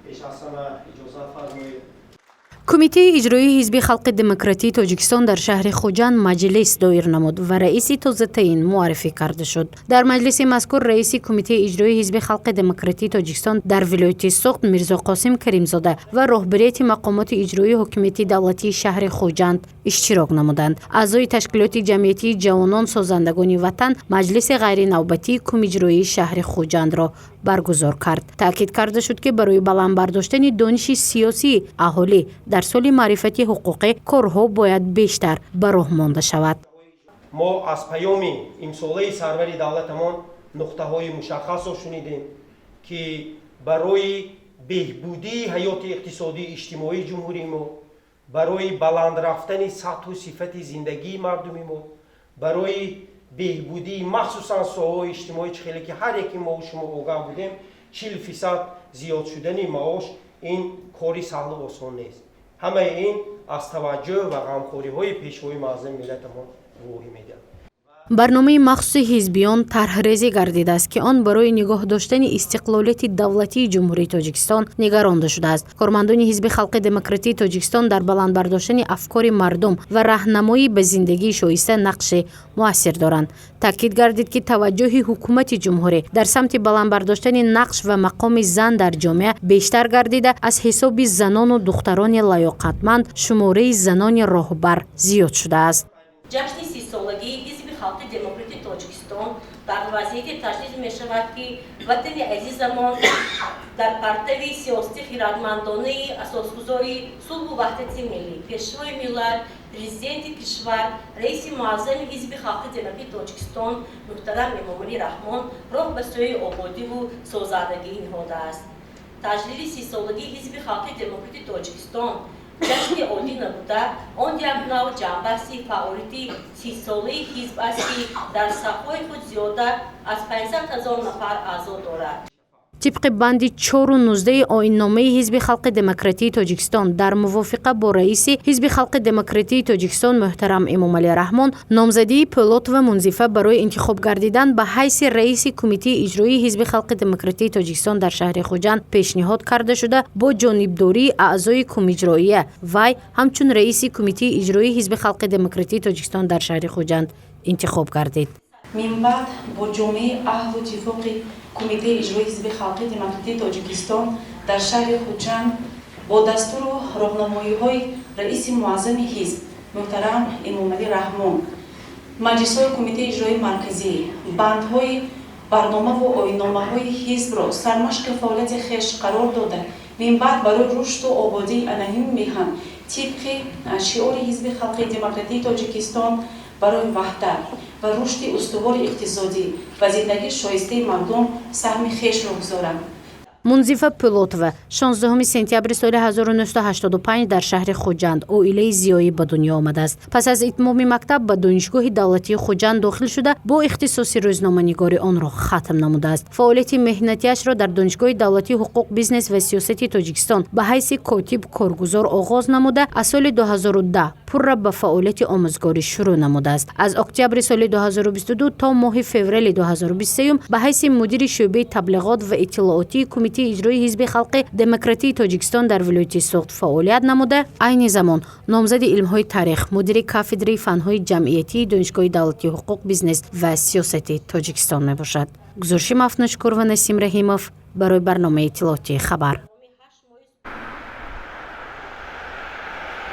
Пеш аз ҳама иҷозат фармоед. Кумитаи иҷроии Ҳизби халқи демократии Тоҷикистон дар шаҳри Хуҷанд маҷлис доир намуд ва раиси тозатаин муаррифӣ карда шуд. Дар маҷлиси мазкур раиси Кумитаи иҷроии Ҳизби халқи демократии Тоҷикистон дар вилояти Суғд Мирзоқосим Каримзода ва роҳбарияти мақомоти иҷроии ҳокимияти давлатии шаҳри Хуҷанд иштирок намуданд. Аъзои ташкилоти ҷамъиятии ҷавонон «Созандагони ватан» маҷлиси ғайринавбатии кумиҷроии шаҳри Хуҷандро баргузор кард. Таъкид карда шуд, ки барои баланд бардоштани дониши сиёсии аҳолӣ дар соли маърифати ҳуқуқӣ корҳо бояд бештар ба роҳ монда шавад. Мо аз паёми имсолаи сарвари давлатамон нуқтаҳои мушаххасро шунидем, ки барои беҳбудии ҳаёти иқтисодию иҷтимоии ҷумҳурии мо, барои баланд рафтани сатҳу сифати зиндагии мардуми мо, барои беҳбудии махсусан соҳаҳои иҷтимоӣ, чӣ хеле ки ҳар яки мову шумо огаҳ будем, 40% зиёд шудани маош ин кори саҳлу осон нест. Ҳамаи ин аз таваҷҷӯҳ ва ғамхориҳои Пешвои муаззами миллатамон гувоҳӣ медиҳад. Барномаи махсуси ҳизбиён тарҳрезӣ гардидааст, ки он барои нигоҳ доштани истиқлолияти давлатии Ҷумҳурии Тоҷикистон нигаронда шудааст. Кормандони Ҳизби халқи демократии Тоҷикистон дар баланд бардоштани афкори мардум ва раҳнамоӣ ба зиндагии шоиста нақши муассир доранд. Таъкид гардид, ки таваҷҷӯҳи ҳукумати ҷумҳурӣ дар самти баланд бардоштани нақш ва мақоми зан дар ҷомеа бештар гардида, аз ҳисоби занону духтарони лаёқатманд шумораи занони роҳбар зиёд шудааст. Ҷашни 30-солагии Ҳизби халқи демократии Тоҷикистон дар вазъияте таҷлил мешавад, ки ватани азизамон дар партави сиёсати хирадмандонаи асосгузори сулҳу ваҳдати миллӣ, Пешвои миллат, Президенти кишвар, раиси муаззами Ҳизби халқи демократии Тоҷикистон муҳтарам Эмомалӣ Раҳмон роҳ ба сӯи ободиву созандагӣ ниҳодааст. Таҷлили 30-солагии Ҳизби халқи демократии Тоҷикистон ҷашни оддӣ набуда, он як нав ҷамъбасти фаъолияти 30-солаи ҳизб аст, ки дар сафҳои худ зиёда аз 500 000 нафар аъзо дорад. Тибқи банди 4.19 оинномаи Ҳизби халқи демократии Тоҷикистон, дар мувофиқа бо раиси Ҳизби халқи демократии Тоҷикистон муҳтарам Эмомалӣ Раҳмон, номзадии Пӯлотова Мунзифа барои интихоб гардидан ба ҳайси раиси Кумитаи иҷроии Ҳизби халқи демократии Тоҷикистон дар шаҳри Хуҷанд пешниҳод карда шуда, бо ҷонибдории аъзои кумиҷроия вай ҳамчун раиси Кумитаи иҷроии Ҳизби халқи демократии Тоҷикистон дар шаҳри Хуҷанд интихоб гардид. Минбаъд бо ҷомеаи аҳду иттифоқи Кумитаи иҷроии Ҳизби халқи демократии Тоҷикистон дар шаҳри Хуҷанд, бо дастуру роҳнамоиҳои раиси муаззами ҳизб муҳтарам Эмомалӣ Раҳмон, маҷлисҳои Кумитаи иҷроии марказӣ бандҳои барномаву оинномаҳои ҳизбро сармашқи фаъолияти хеш қарор дода, минбаъд барои рушду ободии анаҳин меҳан тибқи шиори Ҳизби халқи демократии Тоҷикистон барои ваҳдат ва рушди устувори иқтисодӣ ва зиндагии шоистаи мардум саҳми хешро гузоранд. Мунзифа Пӯлотова 16 сентябри соли 1985 дар шаҳри Хуҷанд, оилаи зиёӣ, ба дунё омадааст. Пас аз итмоми мактаб ба Донишгоҳи давлатии Хуҷанд дохил шуда, бо ихтисоси рӯзноманигорӣ онро хатм намудааст. Фаъолияти меҳнатиашро дар Донишгоҳи давлатии ҳуқуқ, бизнес ва сиёсати Тоҷикистон ба ҳайси котиб коргузор оғоз намуда, аз соли 2010 пурра ба фаъолияти омӯзгорӣ шурӯъ намудааст. Аз октябри соли 2022 то моҳи феврали 2023 ба ҳайси мудири шӯъбаи таблиғот ва иттилоотии Кумитаи иҷроии Ҳизби халқи демократии Тоҷикистон дар вилояти Суғд фаъолият намуда, айни замон номзади илмҳои таърих, мудири кафедраи фанҳои ҷамъиятии Донишгоҳи давлатии ҳуқуқ, бизнес ва сиёсати Тоҷикистон мебошад. Гузориши Мафнушкур ва Насим Раҳимов барои барномаи иттилоотии «Хабар».